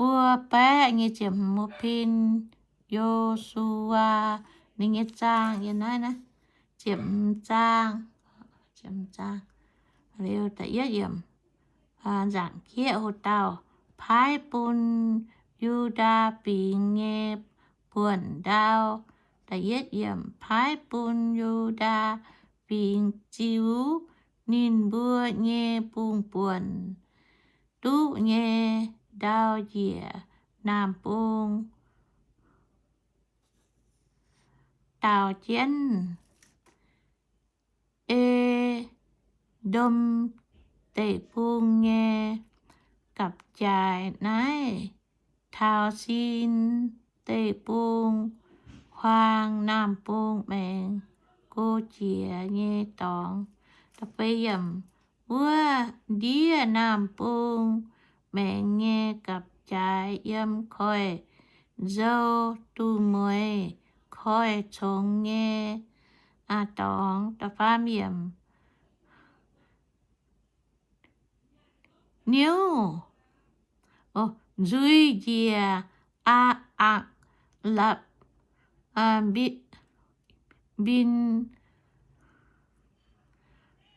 buo baeqv nyei ziepc hmz muoz-pin, Yo^su^waa, ninh nyei zaang yiem naaiv naaiv, ziepc hmz zaang, ziepc hmz zaang. Liuz da'yietv yiemc, nzaangc jieqv hoc dauh paaiv bun Yu^ndaa Fingx nyei buonc ndau. Da'yietv yiemc, paaiv bun Yu^ndaa Fingx ziux ninh mbuo nyei bung-buonc duqv nyei ndau njiec naamh bung daaux jienv E^ndom Deic-Bung nyei gapv-jaaix naaiv taux Sin Deic-Bung-Huaang naamh bung maengx go jiex nyei dorngx. Wuov ndiev naamh bung maengx nyei gapv-jaaix yiem koiv-nzou duqv mueiz koiv-congx nyei dorngx. Niuv nzuiz njiec Aa^akc Lapv^mbin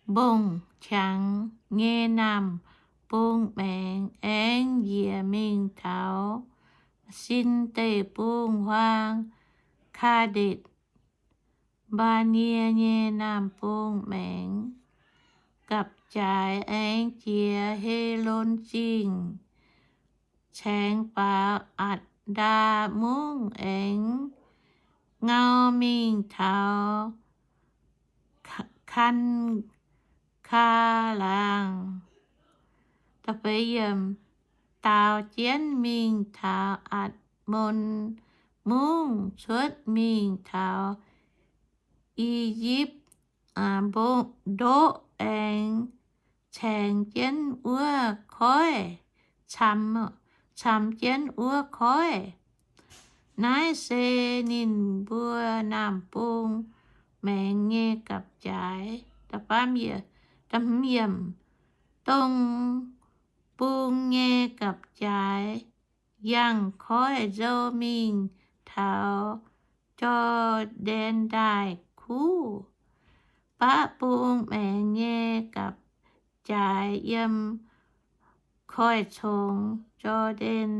mbong-qangx nyei naamh bung maengx, aengx njiec mingh taux Sin Deic-Bung-Huaang, Kaa^ndetc Mbaa^nie nyei naamh bung maengx. Gapv-jaaix aengx jiex Helon Zingh caengx faaux Atc^ndaa Mungv, aengx ngau mingh taux Kan^kaa Laangz. Daaux jienv mingh taux Atc^mon Mungv, cuotv mingh taux I^yipv Mbong Ndoqv, aengx caengx jienv wuov koiv, camx jienv wuov koiv. Naaiv se ninh mbuo naamh bung maengx nyei gapv-jaax. Dongh bung nyei gapv-jaax yangh koiv-nzou mingh taux Jor^ndaen Ndaaih kuv. Baqv bung maengx nyei gapv-jaax yiem koiv-congx Jor^ndaen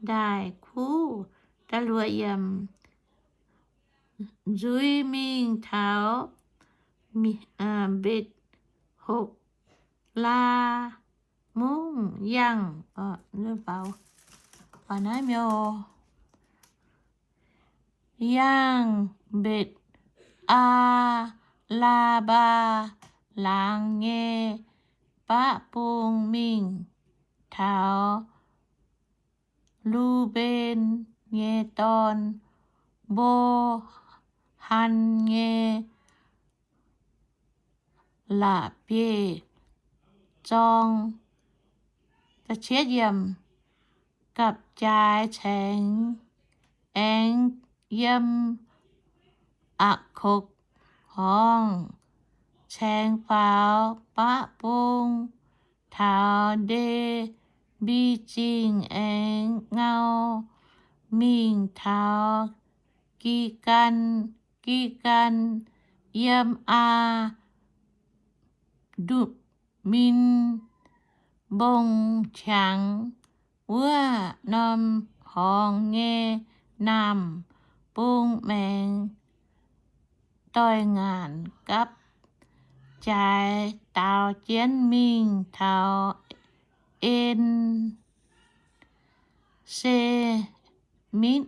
Ndaaih kuv. Nzuiz mingh taux Mbetc Hokc^laa Mungv yangh, yangh Mbetc Aa^laa^mbaa Laangz nyei baqv bung mingh taux Lu^mben nyei dorn, Mbo^han nyei la'bieiv-zorng. Gapv-jaaix caengx aengx yiem Aa^kokc Horngz caengx faaux baqv bung taux Nde^mbi Zingh, aengx ngau mingh taux Gi^gan, Gi^gan yiem Aa^ndu^min mbong-qangx wuov norm horngz nyei naamh bung maengx. Doix-ngaanc gapv-jaaix daaux jienv mingh taux En^se^mitv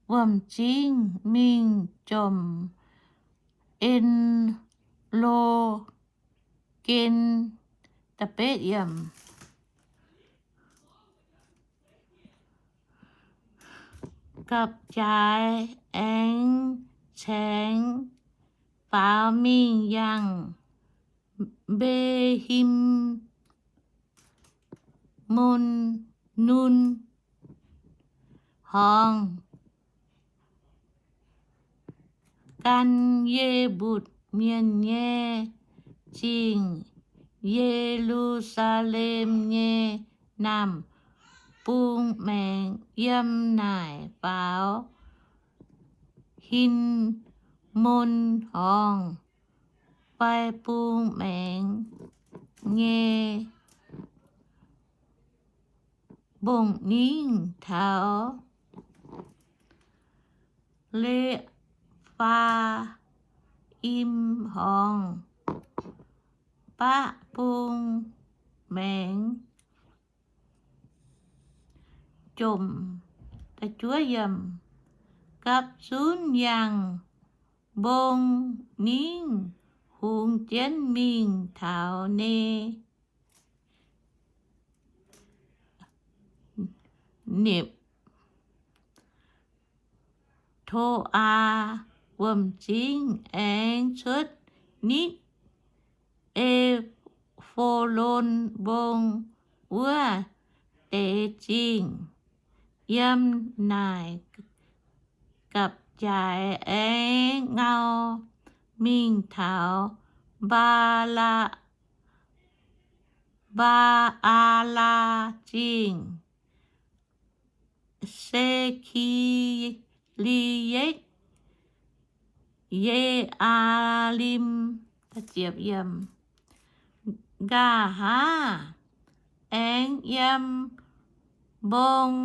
Wuom-Zingv, mingh jomc En^lo^gen. Gapv-jaaix aengx caengx faaux mingh yangh Mbe^him^mon^nun Horngz, gan Ye^mbutc Mienh nyei zingh, Ye^lu^saa^lem nyei naamh bung maengx yiem naaic faaux Hin^mon Horngh fai bung maengx nyei mbong-ningv taux Le^faa^im Horngh baqv bung maengx jomc. Gapv zunv yangh mbong-ningv hungx jienv mingh taux Ne, Nipc to^aa Wuom-Zingv, aengx cuotv nitv E^fo^lon Mbong wuov deix zingh. Yiem naaic gapv-jaaix aengx ngau mingh taux Mbaa^laa, Mbaa^aa^laa Zingh, Se^ki^li^yetv, Ye^aa^lim. Nqa'haav aengx yiem mbong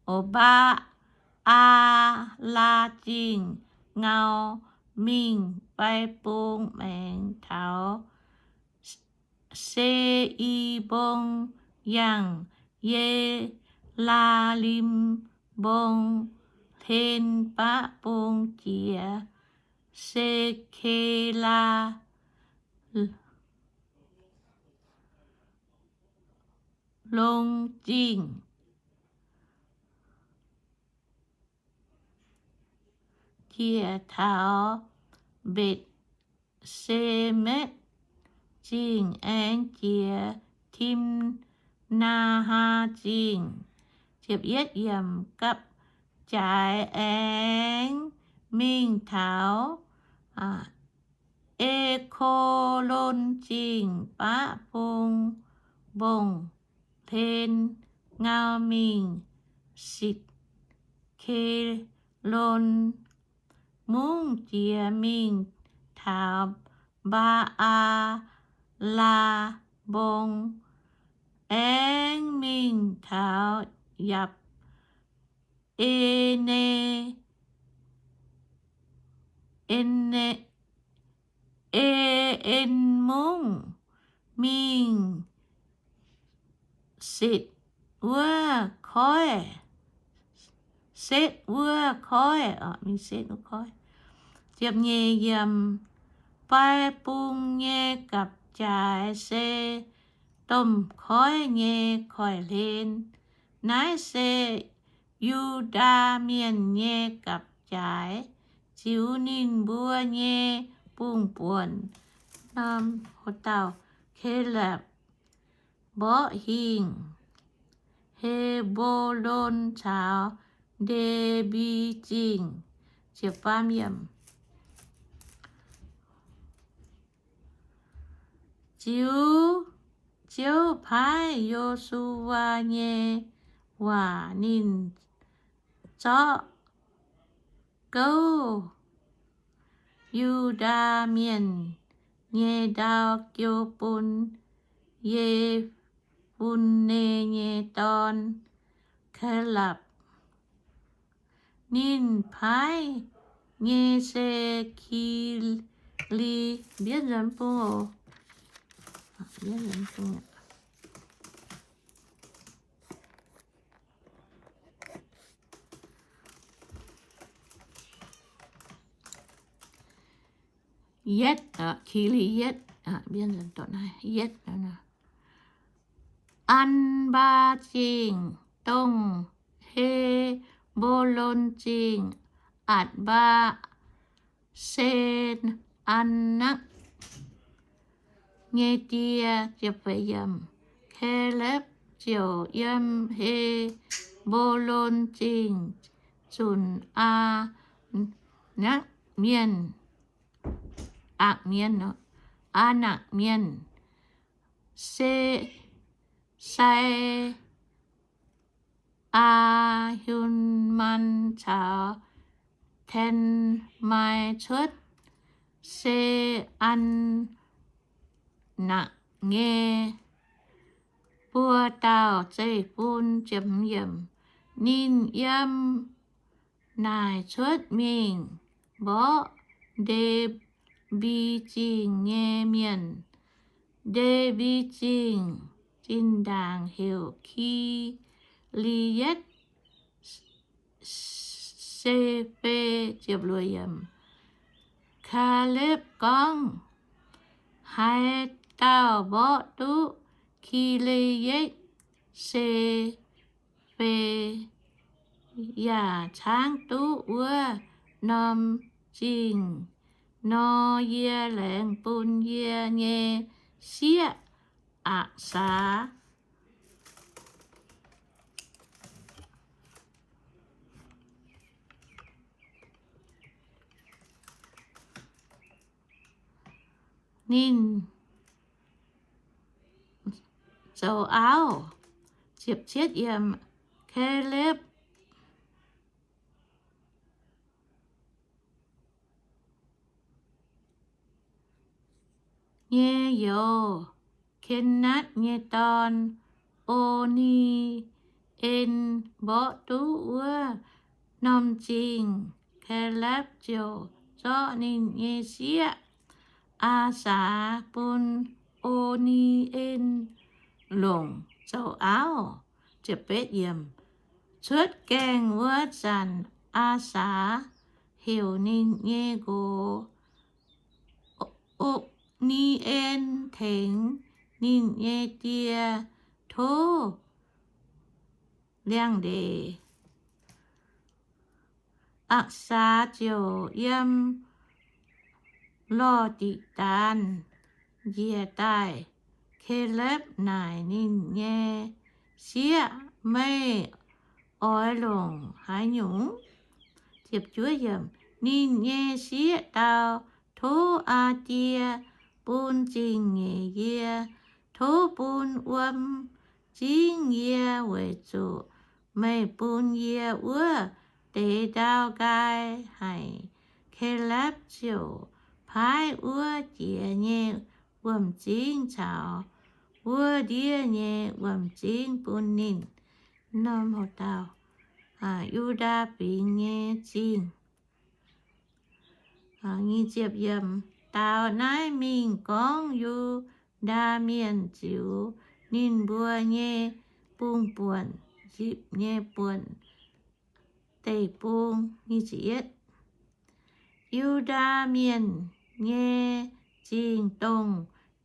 Mbaa^aa^laa Zingh ngau mingh fai bung maengx taux Se^i Mbong, yangh Ye^laa^lim Mbong hlen baqv bung jiex Se^ke^laa Longh Zingh, jiex taux Mbetc^Semetv Zingh, aengx jiex Tim^naa^haa Zingh. Gapv-jaaix aengx mingh taux E^ko^lon Zingh baqv bung mbong hlen, ngau mingh Sitc^ke^lon, mungv jiex mingh taux Mbaa^aa^laa Mbong, aengx mingh taux Yapc^e^ne, E^en, mungv mingh Setc wuov koiv, Setc wuov koiv, mingh Setc wuov koiv. Ziepc nyeic yiemc, fai bung nyei gapv-jaaix se domh koiv nyei koiv-hlen. Naaiv se Yu^ndaa Mienh nyei gapv-jaaix ziux ninh mbuo nyei bung-buonc norm dauh Kalapc mborqv hingh He^mbo^lon caux Nde^mbi Zingh. Ziux, Ziouv paaiv Yo^su^waa nyei waac ninh zorqv gouv Yu^ndaa Mienh nyei ndau jiu bun Ye^fun^ne nyei dorn, Kalapc. Ninh paaiv nyei se Kili, mbienv nzunc bung oc. Yietv, Kili Yietv, Yietv, Anbaa Zingh, dongh He^mbo^lon Zingh, Atc^mbaa, Se^an^nakv nyei die. Kalapv ziouc yiem He^mbo^lon Zingh zunc Aa^nakv Mienh, Aa^nakv Mienh, Aa^nakv Mienh, Se, Sai, Aa^hun^man caux Tanmai cuotv, se An^nakc nyei buo dauh zeiv-fun. Ninh yiem naaic cuotv mingh mborqv Nde^mbi Zingh nyei mienh. Nde^mbi Zingh zinh ndaangc heuc Ki^li^yetv Se^fe. Kaalepv gorngv, Haaix dauh mborqv duqv Ki^li^yetv Se^fe yaac caangv duqv wuov norm zingh nor, yie laengz bun yie nyei sieqv Aa^saax. Ninh zoux auv. Kaalepv nyei youz, Kenatv nyei dorn, O^ni^en, mborqv duqv wuov norm zingh. Kaalepv ziouc zorqv ninh nyei sieqv, Aa^saax, bun O^ni^en longc zoux auv. Cuotv gaengh wuov zanc, Aa^saax heuc ninh nyei nqox, O^ni^en, tengx ninh nyei die tov liangx-ndeic. Aa^saax ziouc yiem lorh diqc daanh njiec daaih. Kaalepv naaic ninh nyei sieqv, Meih oix longc haaix nyungc? Ninh nyei sieqv dau, Tov aa die bun zingh nyeic yie. Tov bun wuom zingv yie weic zuqc meih bun yie wuov deix ndau nqaai haic. Kaalepv ziouc paaiv wuov jiex nyei wuom zingv caux wuov ndiev nyei wuom zingv bun ninh. Norm Yu^ndaa Fingx Nyei Zingh. Daaux naaiv mingh gorngv Yu^ndaa Mienh ziux ninh mbuo nyei bung-buonc, nzipc nyei buonc, deic-bung. Yu^ndaa Mienh nyei zingh dongh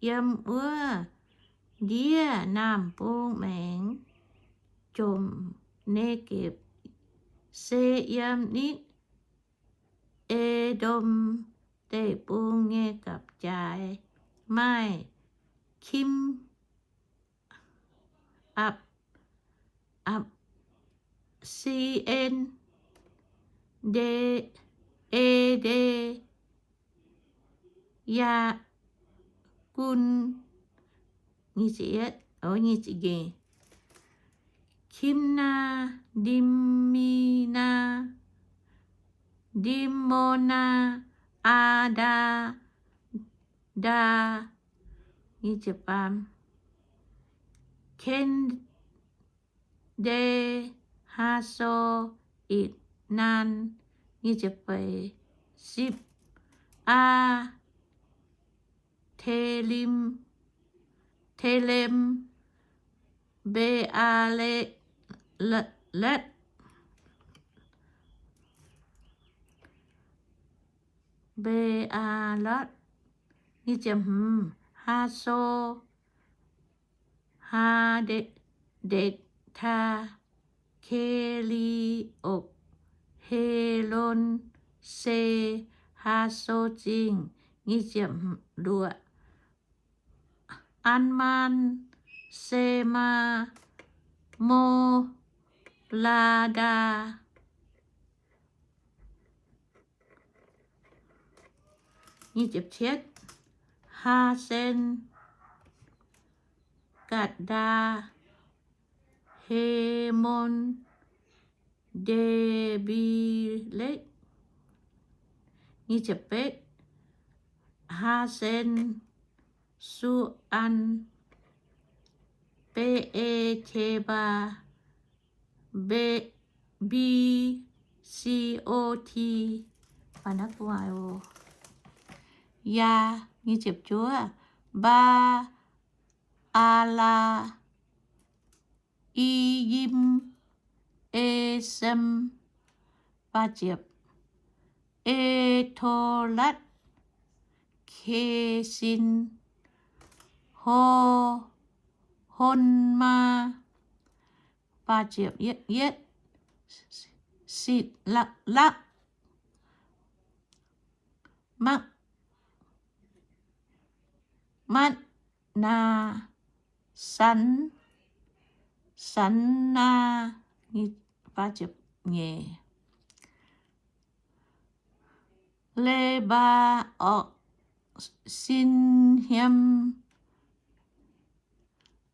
yiem wuov ndiev naamh bung maengx, jomc Negepc, se yiem nitv E^ndom Deic-Bung nyei gapv-jaaix, maaih Kim, Apc, Apc^si^en, Nde, E^nde, Yaa, Gun, Kimnaa, Ndimminaa, Ndimonaa, Aa^ndaa, ndaa, Kende, Haso, Itc, Naan, Sipc, Aa, Telim, Telem, Mbe^aa^letv, Mbe^aa^lotv, Haso, Haa^ndetc^taa, Ke^li^okc, Helon, Se, Haso Zingh, An^maan, Semaa, Molaadaa, Haasen, Gatc^ndaa, Hemon, Nde^mbi^letv, nyic ziepc betv, Haa^sen, Su^an, Be^e^te^mbaa, Mbe, Mbi, Si^o^ti, Yaa, nyic ziepc juov, Mbaa, Aa^laa, I^yim, E^sem, E^to^latv, Kesin, Ho, Honmaa, Sit^lakv, Mak, Matv^naa, San, Sannaa, Lebaa, Ork, Sin^hiem,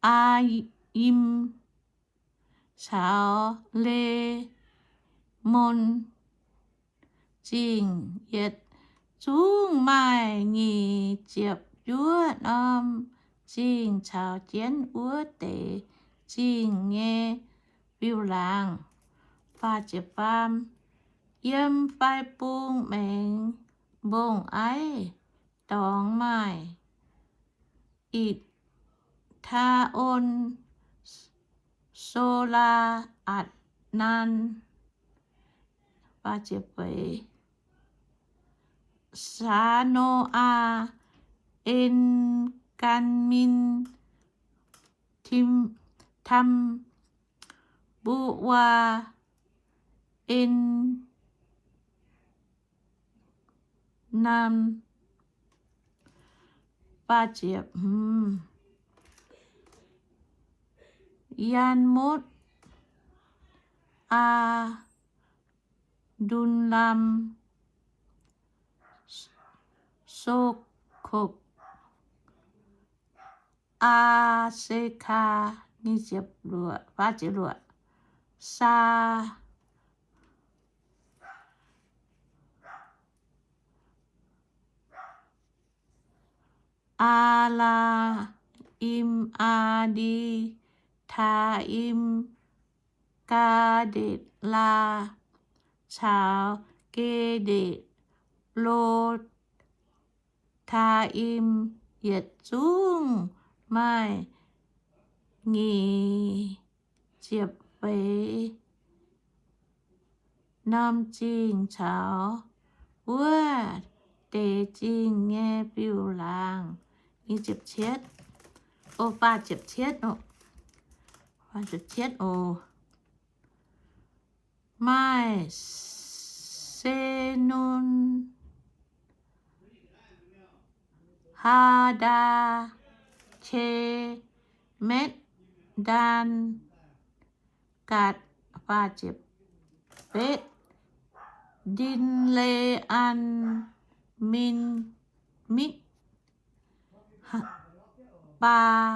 Aa^yim, caux Le^mon. Zingh yietc zungv maaih nyic ziepc juov norm zingh caux jienv wuov deix zingh nyei fiuv-laangc. Yiem fai bung maengx mbong-aiv dorngx maaih I^taa^on, Solaa, Atc^naan, Saa^no^aa, En^gaa^min, Tim, Tam, Mbu^waa, En^nam, Yaan^motv, Aa^ndun^lam, So^kokc, Aa^se^kaa, Saa, Aa^laa^im, Aa^ndi, Taa^im, Gaa^ndetc^laa, caux Ge^ndetc^lo^taa^im, yietc zungv maaih nyic ziepc feix norm zingh caux wuov deix zingh nyei fiuv-laangc. Maaih Se^nun, Haadaa, Qemetv, Ndaa, Gaatc, Betv, Ndin^le^an, Min, Mikv, Baa,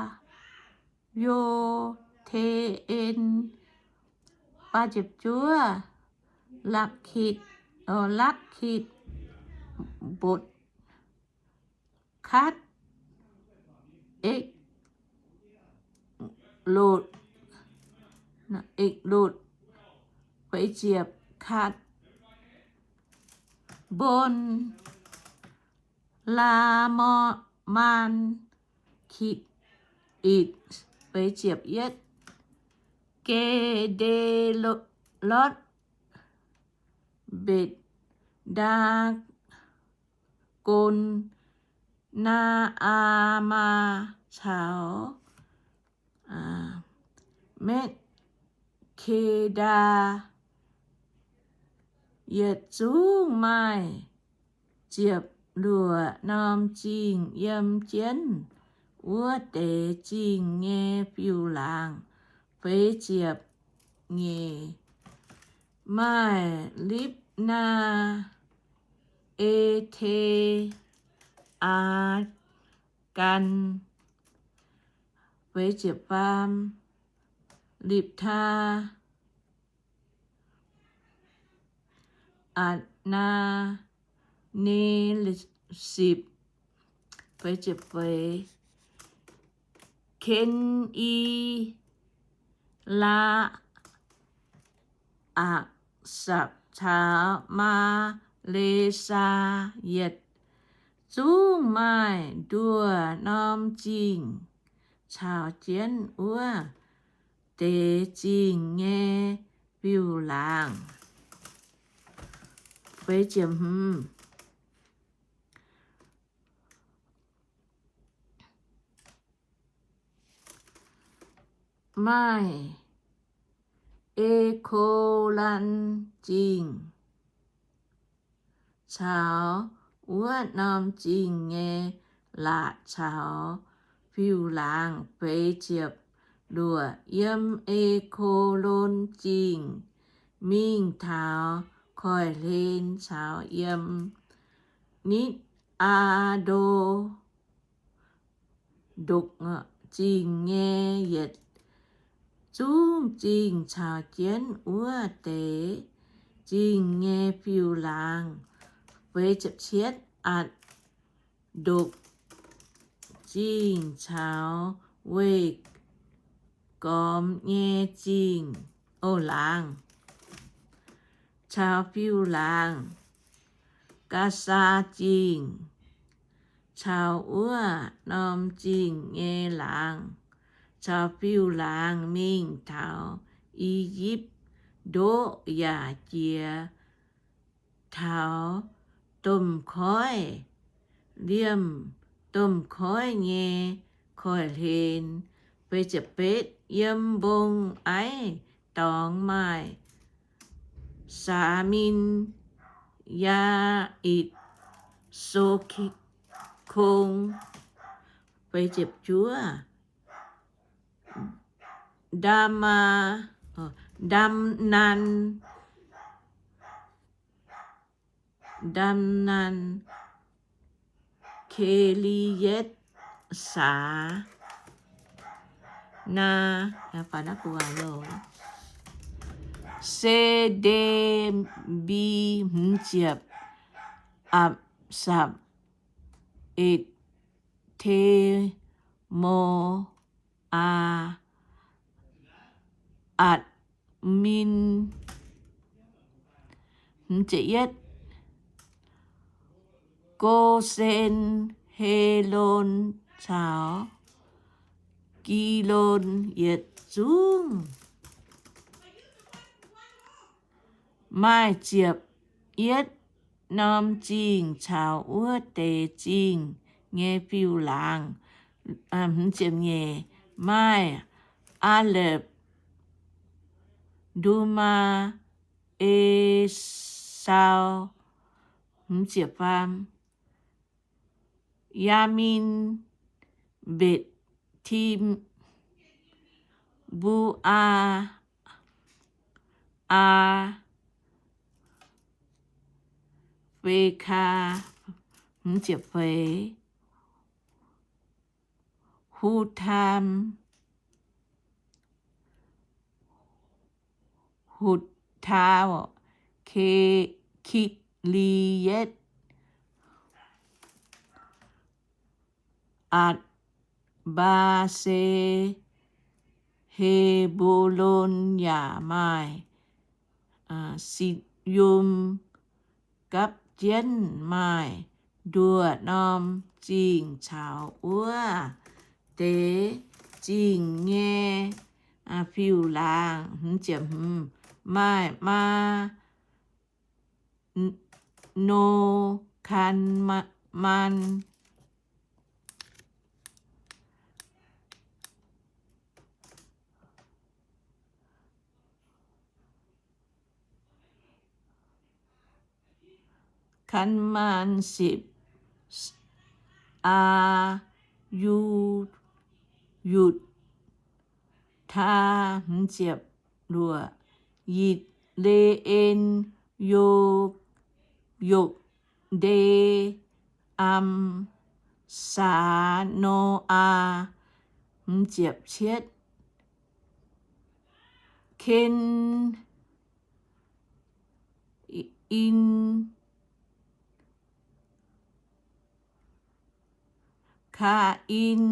Yo^te^en, Lakv^kitc, Lakv^kitc, Katv, Eklotv, Eklotv, Katv, Mbon, Laa^mo^, Maa^ki^itc, Ge^nde^lotv, Mbetc^ndaa^gon, Naa^aa^maa caux Mekv^ke^ndaa, yietc zungv maaih ziepc luoqc norm zingh yiem jienv wuov deix zingh nyei fiuv-laangc. Feix ziepc nyeic, maaih Lipv^naa, E^te^aa^gan, feix ziepc faam, Lipv^taa, Atc^naa^ne^sipc, Ken^i^laa^akc^sapc caux Maa^le^saa yietc zungv maaih nduoh norm zingh caux jienv wuov deix zingh nyei fiuv-laangc. Maaih E^ko^lan Zingh caux wuov norm zingh nyei laatc caux fiuv-laangc. Feix ziepc luoqc. Yiem E^ko^lon Zingh mingh taux koiv-hlen caux yiem Nitv^aa^ndo Ndopv Zingh nyei yietc zungv zingh caux jienv wuov deix zingh nyei fiuv-laangc. Feix ziepc cietv. Atc Ndopv Zingh caux weih gormx nyei zingh, o, laangz caux fiuv-laangc, Gaasaa Zingh caux wuov norm zingh nyei laangz caux fiuv-laangc mingh taux I^yipv Ndoqv yaac jiex taux domh koiv, liemh domh koiv nyei koiv-hlen. Yiem mbong aiv dorngx maaih Saamin, Yaa^itc, So^kong, Ndaamaa, Ndaamnan, Ndaamnan, Ke^li^yetv, Saa, Naa, Se^nde^mbi, hmz ziepc, Apc, Sapc, Etc, Te, Mo, Aa, Atc, Min, Gosen, Helon caux Gilon yietc zungv maaih ziepc yietv norm zingh caux wuov deix zingh nyei fiuv-laangc. Maaih Aa^lepc, Ndumaa, Esau, Yaamin, Mbetc, Tim, Mbu^aa, Aa, Fekaa, Hutam, Hutaa, Kitc^li^yetv, Atc, Mbaa^se, He^mbo^lon yaac maaih Sitc^yom, gapv jienv maaih nduoh norm zingh caux wuov deix zingh nyei fiuv-laangc. Maaih maa, No, Kan, Man, Kan, Man, Sipc, Aa, Yu, Yutc^taa, Yitc, Le^en, Yo, Yokc, Nde, Am, Saa, No, Aa, Ken, Ka^in, Ka^in,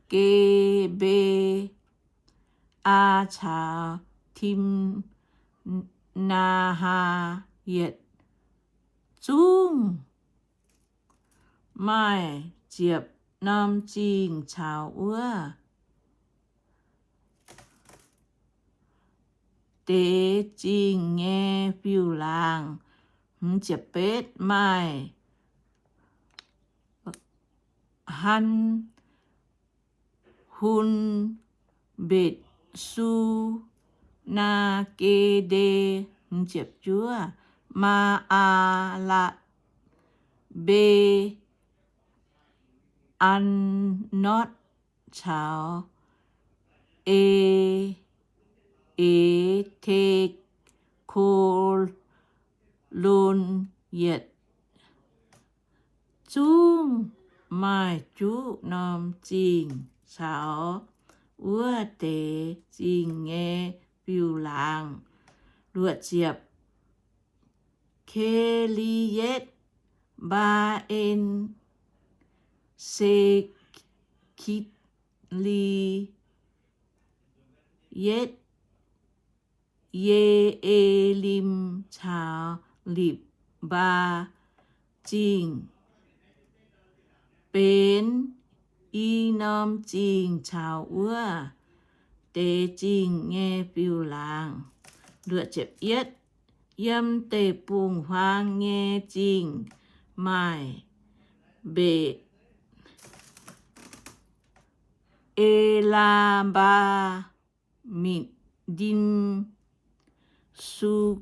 Ge^mbe^aa caux Tim^naa^haa yietc zungv maaih ziepc norm zingh caux wuov deix zingh nyei fiuv-laangc. Hmz ziepc betv maaih Han, Hun, Mbetc, Su, Naa, Ge^nde, hmz ziepc juov, Maa, Aa, Latv, Mbe, An, Notv caux E, E, Te, Ko, Lon yietc zungv maaih juqv norm zingh caux wuov deix zingh nyei fiuv-laangc. Luoqc ziepc, Ke^li^yetv, Mbaa^en, Se^kitv, Li^yetv, Ye^e^lim caux Lipc^mbaa Zingh, benx i norm zingh caux wuov deix zingh nyei fiuv-laangc. Luoqc ziepc yietv, yiem deic-bung-huaang nyei zingh maaih Mbetc, E^laa^mbaa, Mitc^ndin, Su^kaa,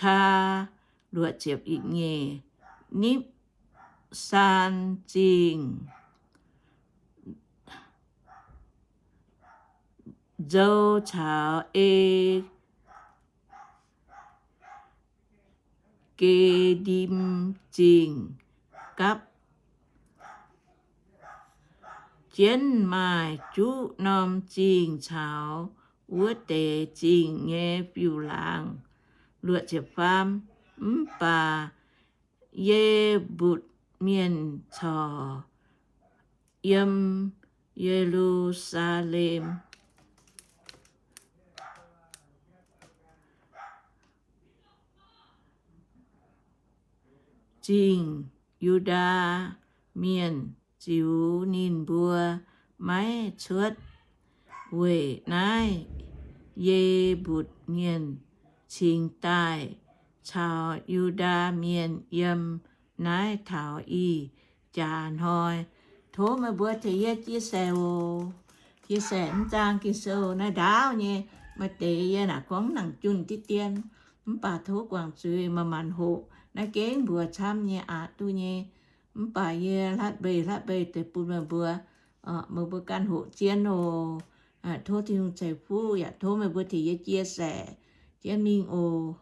Kaa, luoqc ziepc nyeic, Nipv^saan Zingh, nzou caux E Ge^ndim Zingh gapv. Jienv maaih juqv norm zingh caux wuov deix zingh nyei fiuv-laangc. Luoqc ziepc faam, mv baac Ye^mbutc Mienh corc yiem Ye^lu^saa^lem Zingh, Yu^ndaa Mienh ziux ninh mbuo maiv cuotv. Weic naaiv Ye^mbutc Mienh cingx daaih caux Yu^ndaa Mienh yiem naaiv taux ih jaax hnoi. Tov meih mbuo tengx yie chia sẻ oc. Chia sẻ mv zaang Ging-Sou naaiv ndaauv nyei, maaih deix yie naaic gorngv nangc junh diqv dien, mv baac tov guangc zuiz, maaih maanc hoqc naaiv gengh mbuox camv nyei aqc duqv nyei. Mv baac yie hlatv mbeix hlatv mbeix deix bun meih mbuo, meih mbuo ganh hoqc jienv oc. Tov Tin-Hungh ceix fuqv yaac tov meih mbuo tengx yie chia sẻ jienv mingh oc.